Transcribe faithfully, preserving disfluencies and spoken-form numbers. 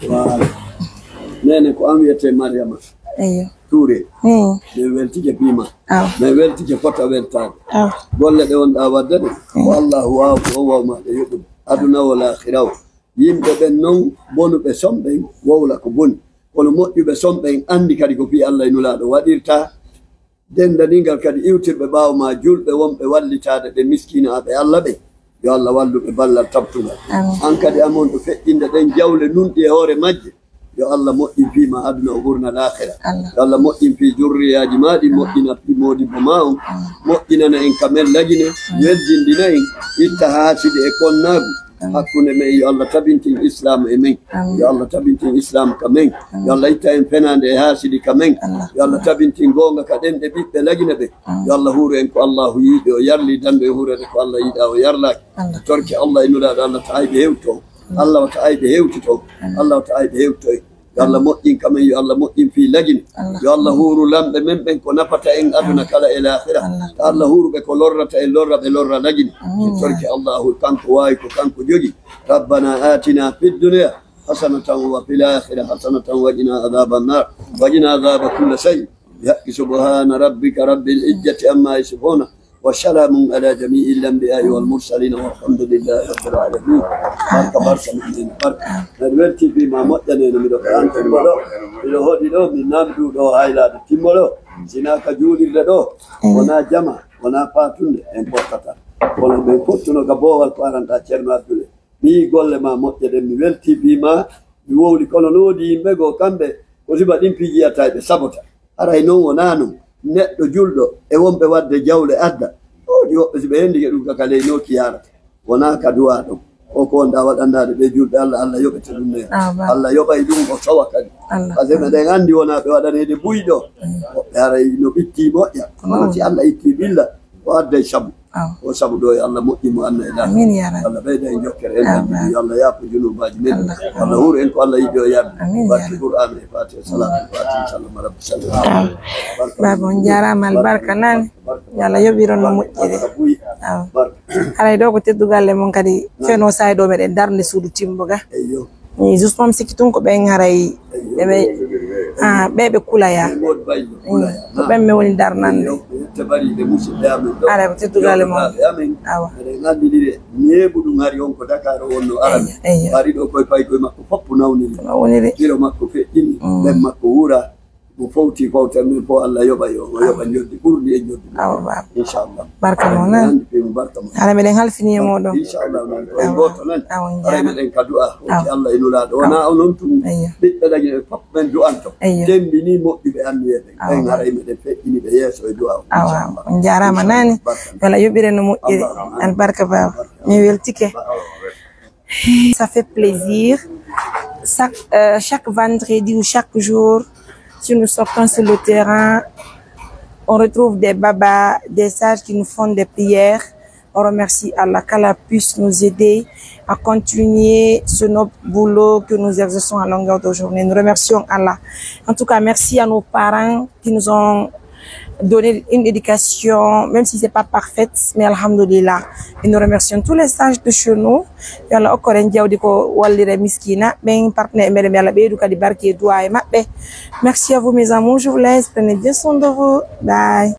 Waaw. Neene, ko an wiyetee Mariama. Eyyo. Tuure. Hmm. Min weltike fii ma. Aw. Min weltike fota weltaade. Aw. Golle ɗe wonɗaa waɗde ɗe, ko Allahu waawi, ko o waawi ma ɗe yoɓude. Aduna o, laakhira o. Yimɓe ɓen non, bonuɓe son ɓen, wowla ko boni. Kono moƴƴuɓe son ɓen anndi kadi ko fii Alla e Nulaaɗo waɗirta. Denndaningal kadi iwtirɓe ɓaawo maa, julɓe wonɓe wallitaade ɓe, miskinaaɓe Alla ɓen, yo Alla wallu ɓe ballal tabtungal. Amiin. An kadi, an wonɗo feƴƴinde ɗen jawle nunɗi e hoore majje, yo Alla moƴƴin fii maa aduna o ɓurna laakhira. Alla. Yo Alla moƴƴin fii jurriyaaji maa ɗin, moƴƴina fii moodibbo maa on, moƴƴinana en ka men lagine, weljindina en, itta haasidi e konnaagu. Amiin. Hakkunde men, yo Alla tabintin Islaam e men. Amiin. Yo Alla tabintin Islaam ka men. Amiin. Yo Alla itta en fenaande e haasidi ka men. Alla. Yo Alla tabintin goonga ka ɗenɗe ɓiɓɓe lagine ɓen. Amiin. Yo Alla huuru en ko Allaahu yiɗi o yarli, dandu en huureede ko Alla yiɗaa o yarlaaki. Alla. Torki Alla e Nulaaɗo, Alla wata ayɓe hewto. Amiin. Alla wata ayɓe hewtito. Amiin. Alla wata ayɓe hewto en. Yo Alla moƴƴin ka men, yo Alla moƴƴin fii lagine. Alla. Yo Alla huuru lamɓe men ɓen ko nafata en aduna kala e laakhira. Alla. Yo Alla huuru ɓe ko lorrata en, lorra ɓe, lorra lagine. Amiin. Min torki Allaahu, kanko waawi ko kanko jogii. ربنا آتنا في الدنيا حسنة وفي الآخرة حسنة وقنا عذاب النار. وقنا عذاب كل شيء. بحق سبحان ربك رب العزة عما يصفون. وسلام على جميع الأنبياء والمرسلين والحمد لله رب العالمين. Barka, barka, min barka. Miɗo weltii fii maa, moƴƴaneene, miɗo ko an timmoɗo. Miɗo hoɗi ɗoo, min namdu ɗoo haylaade timmoɗo. Sinaa ka juulirde ɗoo, wonaa jama, wonaa faatunde, en pottata. Kono min fottuno ka boowal ko aranɗaa Ceerno Abdul. Mi yi'i golle maa moƴƴe ɗen, mi weltii fii maa, mi wowli. Kono no woodi yimɓe goo, kamɓe ko sifa ɗin piiji yiyata e ɓe sabota. Haray non wonaa non. Neɗɗo julɗo e wonɓe waɗde jawle adda. No woodi woɓɓe, si ɓe hendike ɗum ka, ka ley nooki yaarata. Wonaa ka duwaa ɗon. Ko ko wonɗaa waɗandaade ɓee julɓe Alla, Alla yoɓete ɗum neema. Ah, ba. Alla yoɓay ɗum, o sowa kadi. Alla. Parce que meɗen anndi wonaa ɓe waɗaneede buy ɗoo. Mm. Woɓɓe haray no ɓittii moƴƴa. Kono si Alla ittii ɓilla, o adday sabu. Aw. O sabu ɗoo, yo Alla moƴƴin mo aduna e laakhira. Amiin, yaa Rabbi. Alla ɓeyda en jokkere, en Amiin. Yo Alla yaafo junuubaaji men. Alla. Alla huuru en ko Alla yiɗi o yardi. Amiin, yaa Rabbi. Barke Qur'aana e Faatiha, Salaatul Faatiha, sallama Rabbi, sallam. Aw. Barka. Baaba, on jaaraama, albarka nani. Barka. Yo Alla yoɓiron no moƴƴiri. Barka buy. Aw. Barka. Haray ɗoo ko teddugal e mon kadi. Nani. Feno saay ɗoo meɗen darnde suudu Timbo ga. Eyyo. Eh, justement, mi sikki tun ko ɓen haray ɓe, ɓe, ah, ɓe ɓe kulaya. Mm. Ko ɓen mi woni darnande. Haray ko teddugal e mon. Awa. Eɗen anndinire, neeɓu ɗum hari on ko Dakar o wonno arani. Eyyo, eyyo. Ari ɗo koye paykooye makko fof nawniri. Ko nawniri. Firo makko feƴƴini, mm, ɓen makko wuura. Mo fowti fowtere nden fof, Allah yoɓa yo, o yoɓa, awa, njoɓdi ɓurndi e njoɓdi. Awa, baaba. Inchallah. Barka mo, nani? Nandi fii mo, barka mo. Hara meɗen halfini e moɗon. Inchallah, nani. Ko en, awa, gooto nani. Awa, on jaaraama. Haray meɗen ka du'a. Awa. Wonti Allah e Nulaaɗo. Wona onon tun. Eyyo. Ɓiɓɓe Lagine ɓe fof ɓen du'anto. Eyyo. Tembini moƴƴuɓe anniye ɓen. Awa. Ɓen haray meɗen feƴƴini ɓe yeeso e du'a. Awa, inchallah. On jaaraama, inchallah, nani. Barka. Yo Allah yoɓire no moƴƴiri. Allahumma amin. Albarka, baaba. Barka. Mi weltike. Awa. Ça fait plaisir. Chaque, euh, chaque vendredi ou chaque jour, si nous sortons sur le terrain, on retrouve des babas, des sages qui nous font des prières. On remercie Allah, qu'Allah puisse nous aider à continuer ce noble boulot que nous exerçons à longueur de journée. Nous remercions Allah. En tout cas, merci à nos parents qui nous ont donné une éducation, même si c'est pas parfaite, mais alhamdulillah. Et nous remercions tous les sages de chez nous. Yo Allah okku en jawdi ko wallira miskina, ɓen partenaire meɗen, yo Allah ɓeydu kadi barke e du'a e maɓɓe. Merci à vous, mes amours, je vous laisse, prenez bien soin de vous. Bye.